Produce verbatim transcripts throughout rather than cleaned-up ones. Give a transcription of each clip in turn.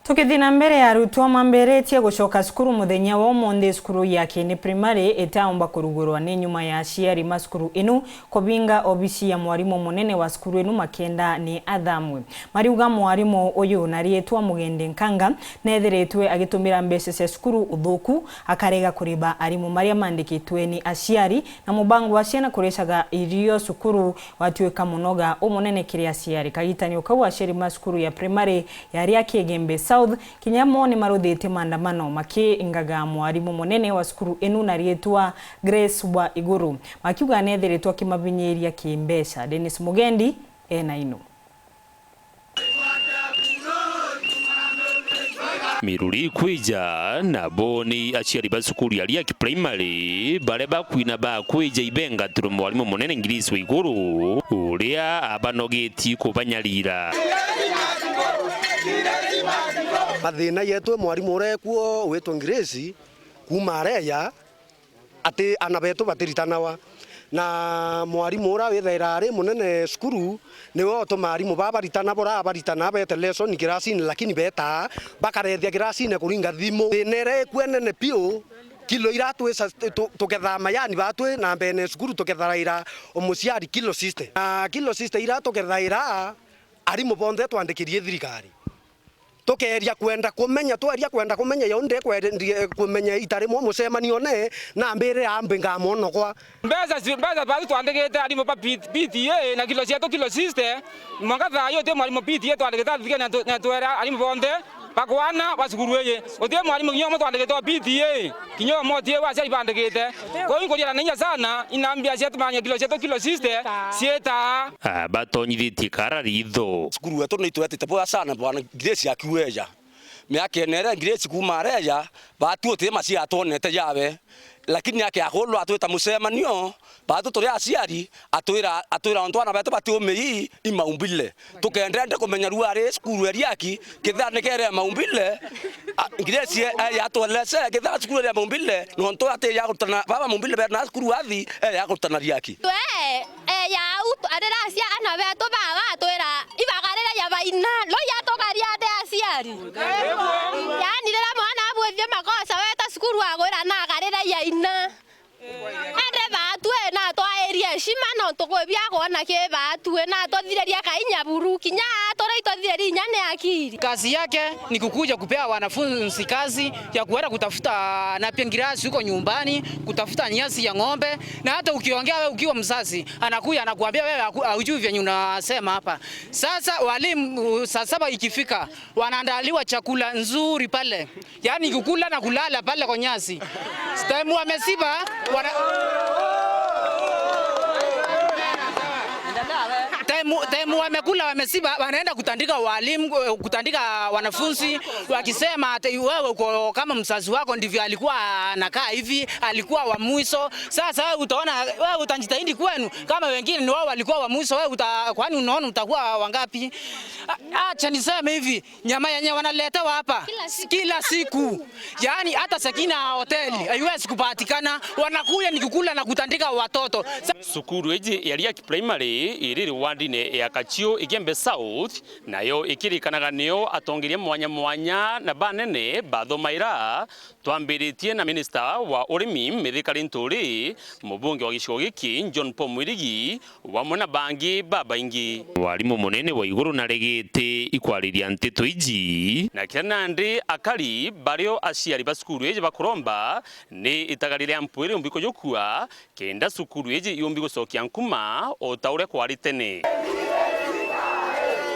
Tukithi na mbere, arutwo mambiritie gucoka cukuru muthenya wa umunthi cukuru ya Kieni Primary itaumba kurugurwa ni nyuma ya aciari ma cukuru inu kubinga obisi ya mwarimu munene wa cukuru inu makienda ni athamwe. Mariuga mwarimu uyu na riitwa Mugendi Nkanga neethiritwe agitumira mbeca cia cukuru uthuku, akarega kuriba arimu maria mandikitwe ni aciari, na mubango wa ciana kuricaga irio cukuru watuika munoga umunene kiri aciari. Kagitanio kau, aciari ma cukuru ya primary ya Riaki Igembe South kinya mo ni maruthite maandamano makiingaga mwarimu munene wa cukuru inu na riitwa Grace wa Iguru, makiuga neethiritwe akimavinyiria kimbeca. Dennis Mugendi ena ino. Miruri ikwija, nabo ni aciari ba cukuru ya Riaki Primary, baria bakwina bakwija ibengatirwe mwarimu munene Ngirisi wa Iguru, uria abanogetie kubanyarira. Mathina yetu, mwarimu uria ekuo witwa Ngirisi, kuuma areja, ati ana betu batiritanawa. Na mwarimu uria withaira ari munene cukuru, niwe utumaa arimu baa baritana, bora baritana bete lesson kirasini, lakini betaa bakarethia kirasini kuringa thimu. Thina iria ikue nene piu, kilo iria twisa tu-, tukethaa mayani batwi na mbene cukuru tuketharaira umuciari kilo sixty. Na kilo sixty iria tukethaira, arimu bonthe twandikirie thirikari. Tukeeria kwenda kumenya, tweeria kwenda kumenya, yo ndikwendi kumenya ita rimwe mucemanione, na mbire ambi ngamwonokwa. Mbeca ci-, mbeca batu twandikite arimu ba P-, P T A na kilo cietu kilo sixty, mwanka thaa ii uti mwarimu P T A twandikite athithike na tu-, na twera arimu bonthe bakwana ba cukuru iji. Uti mwarimu kinya umwe twandikite wa P T A. Kinya umotie wa aciari bandikite. Kwou inkuria na inya sana, ina mbia cia tumanyia kilo cietu kilo sixty ciita. Ah, batonyithitie kara ritho. Cukuru wetu ni itwetete bwega sana, bwana Grace akiueja. Miaka ene iria Grace kuuma areja, batu uti macia atwonete jawe. Lakini akiakulwa atwita mucemanio, batu turi aciari, atwira, atwira untu ana betu bati umei, i maumbile. Tukenda ende kumenya rua ari cukuru ya Riaki, kethira ni kere maumbile, a, Grace e, e, yatwelese, kethira cukuru ya maumbile, nontu ati ya kurutana, baba maumbile bena cukuru athi, e ya kurutana Riaki. Twe, e, ya utu, arira acia ana betu baba, atwira, ibakarire ya baina, no yatukaria ati aciari. Yani, rira mwana abwithie makosa, weta cukuru agwira na akarire ya ina. Ende baatue na twairie heshima, nontu kwi bia kwona ki baatue, na tuthiririe kainya buru, kinya turia ituthiririe inya ni akiri. Kazi yake ni kukuja kupea wanafunzi kazi ya kuenda kutafuta napia ngirasi huko nyumbani, kutafuta nyasi ya ng'ombe, na hata ukiongea wewe ukiwa mzazi, anakuja anakuambia wewe haku-, haujui vyenye unasema hapa. Sasa walimu, saa saba ikifika, wanaandaliwa chakula nzuri pale. Yaani kukula na kulala pale kwa nyasi. Time wamesiba, wana-, time, time wamekula wamesiba, wanaenda kutandika walimu, kutandika wanafunzi, wakisema ati wewe uko kama mzazi wako ndivyo alikuwa anakaa hivi, alikuwa wa mwisho. Sasa wewe utaona, wewe utajitahidi kwenu, kama wengine ni wao walikuwa wa mwisho, wewe uta-, kwani unaona utakuwa wangapi? A-, acha niseme hivi, nyama yenye wanaletewa hapa kila siku, kila siku. Yaani hata Sakina hoteli haiwezi kupatikana, wanakuja ni kukula na kutandika watoto. Sa- Cukuru iji ya Riaki Primary iri wardine ya Kachiu Igembe South, nayo ikirikanaga niyo atongeria mwanya mwanya na banene bathomaira, twambiritie na minista wa urimi Mithika Linturi, mubunge wa gicigo giki John Paul Mwirigi, bamwe na bangi babaingi. Mwarimu munene wa iguru naregete ikwariria nteto iji. Na kiria nandi akari bario aciari ba cukuru iji bakuromba ni itagari ria mpwiri umbi kujukua, kenda cukuru iji yumbi gucokia nkuma o ta uria kwari tene.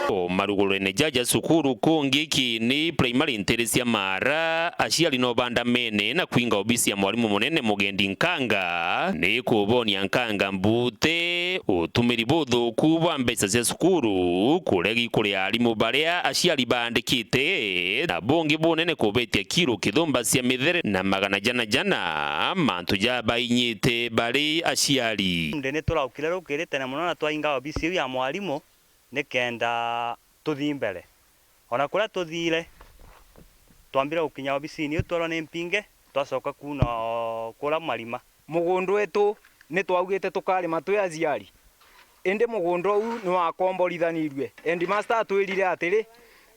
O marugurene jaja cukuru kungi Kieni Primary ntiri cia Mara, aciari no bandamene na kwinga obisi ya mwarimu munene Mugendi Nkanga, ni kubonia Nkanga mbute utumiri buthuku bwa mbeca cia cukuru, kuregi kuria arimu baria aciari baandikite, na bungi bunene kubetia kiro kithumba cia mithere na magana jana jana, mantu jabainyite bari aciari. Nde ni turaukire rukiri tene mono na twainga obisi iu ya mwarimu, nikenda tuthii mbere. Ona kuria tuthiire, twambire gukinya obisini iu twerwa ni mpinge, twacoka kuuna o kuria marima. Mugunda wetu ni twaugite tukarima twi aciari, indi mugunda uu ni wakomborithanirue. Headmaster atwirire atiri,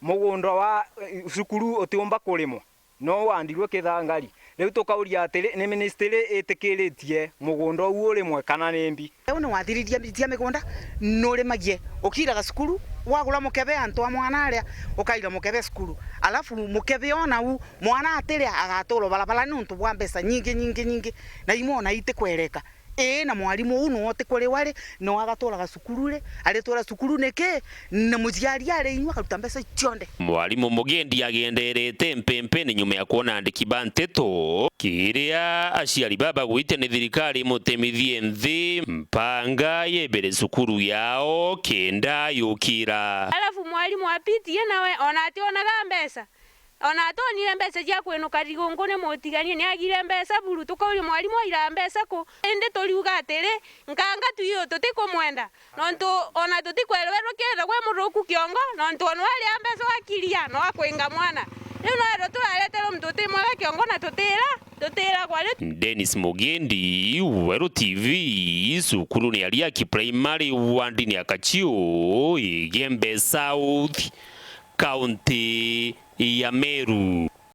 Mugunda wa, eh, cukuru utiumba kurimwa, no wandirwe kithangari. Riu tukauria atiri, ni ministry itikiritie mugunda uu urimwe kana ni mbi? Riu ni wathiriria miti ya migunda, nurimagie, ukiraga cukuru, wagura mukebe antu a mwana aria, ukaira mukebe cukuru. Alafu mukebe ona u, mwana atiria agatura barabara niuntu bwa mbeca nyingi, nyingi, nyingi, na imwe ona itikwereka. Ii, na mwarimu uu nwe utikuriwa ri, nwe agaturaga cukuru ri, aritura cukuru niki? Na muciari ari inyua akaruta mbeca cionthe. Mwarimu Mugendi agenderete mpempeni nyuma ya kwona andiki ba nteto kiria aciari baba gwitia ni thirikari imutemithie nthi mpanga yebere cukuru yao kenda yukira. Alafu mwarimu wa P T A nawe ona ationaga mbeca. Ona atonire mbeca cia kwinuka rigungu ni mutiganie, ni agire mbeca buru. Tukauria, "Mwarimu, aira mbeca ku?" Indi turiuga atiri, "Nkanga twiu tutikumwenda, nontu ona tutikwerwe rukirwe gwi muthuku kiongo, nontu ona waria mbeca wakiria, no akwinga mwana." Riu no erwe turareterwe muntu uti mwega kiongo na tutira, tutiragwa ri. Dennis Mugendi, Weru T V, cukuru ni Ariaki Primary, wandini ya Kachiu, Igembe South, kaunti ya Meru.